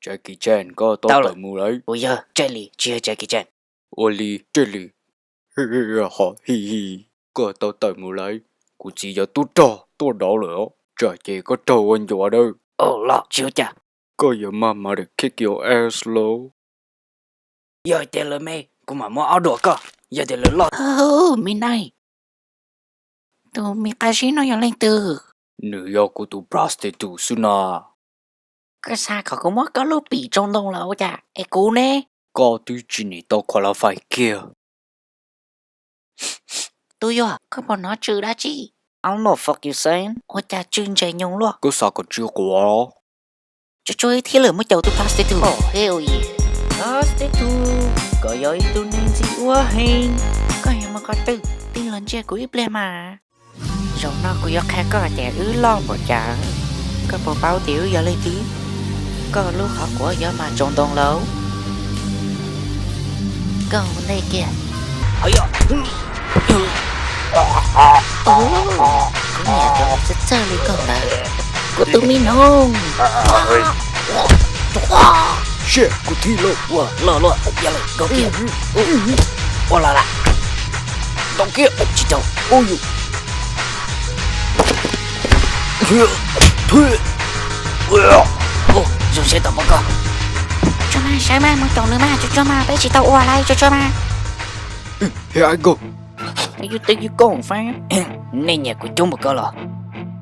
Jackie Chan, koj tau tawm mus lawm. Kuv yog Jet Li, tsis yog Jackie Chan. Ua li Jet Li. Ho hi hi. Koj tau tawm mus lawm. Kuv txiv yog tub rog tuaj dov lawm os. Tsam ces koj raug ua ncuav dawb. Los tsis ua cas. Koj yuav maj mam de kick your ass lauj. Yog tias lawv me, kuv mam muab ob duam koj. Yog tias lawv loj. Hu, me nai. Tus me qab zib no yog leej twg? Nws yog kuv tus prostitute xwb na. Koj xav kom kuv muab koj lub pim tsoo ntoo los ua cas es kuv ne? Koj twb tsis nim tau qualify kiag. Tus yuag, koj puas hnov tsw dab tsi? I don't know fuck you saying. Ua cas tsw ntses nyoos luaj? Koj xav kom tsw quav? Tsuas tsuas ib thiab lawm muab caum tus prostitute. Oh hell yeah. Prostitute, koj yog ib tug neeg ntxim ua heev. Koj yuav mus qhov twg? Tig los ntsia kuv ib pliag mas. Zaum no kuv yuav qhia koj tias wb loj npaum cas. Koj puas paub tias wb yog leej twg? Koj lub qhov quav yuav mas tsaus ntoo lauj. Koj ua ntej kiag. Kuv niam txawj txawj li koj ntawd. Kuv tus me noog. Shit, kuv thim lauj. Ua loj luaj, ya lawm, nkauj kiag. Ua los lam. Nkauj kiag, tsis tau. Ua yus. Zoo siab tau pom koj. Tsuag mas, sawv mas, mus caum nws mas, tsuag tsuag mas, peb tsis tau ua lawm, tsuag tsuag mas. Here I go. Yus twb yus koom fa. Nej nyiam kuv coob npaum ko los?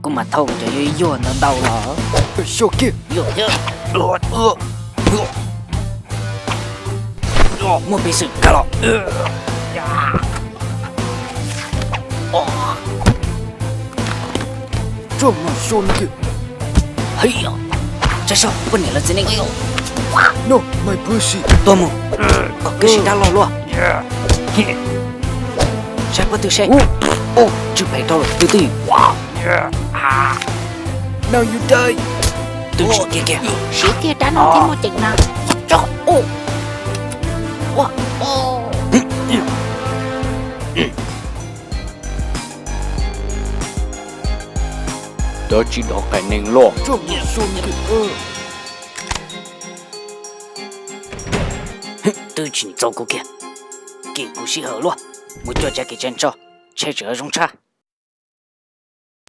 Kuv mam thauj cov yuag yuag ntau ntau los. Xyov kiag. Muaj peev xwm kawg los. Tsuag mas xyov kiag. Hej, tsaib soj poj niam lawv txiv neej. No, my pussy. Tuag mus. Koj kawg siab dab loj luaj. Saib pob tw seb. Tsw phem dhau lawm twg twg. Now you die. Twb tsis kiag kiag. Siab kiag dab no thiab muaj ceem na. Dab tsi dov qai neeg loj. Twb tsis txaus kuv kiag. Kim kuv sij hawm luaj. Mus cuag Jackie Chan tso, ntshe tseem zoo tshaj.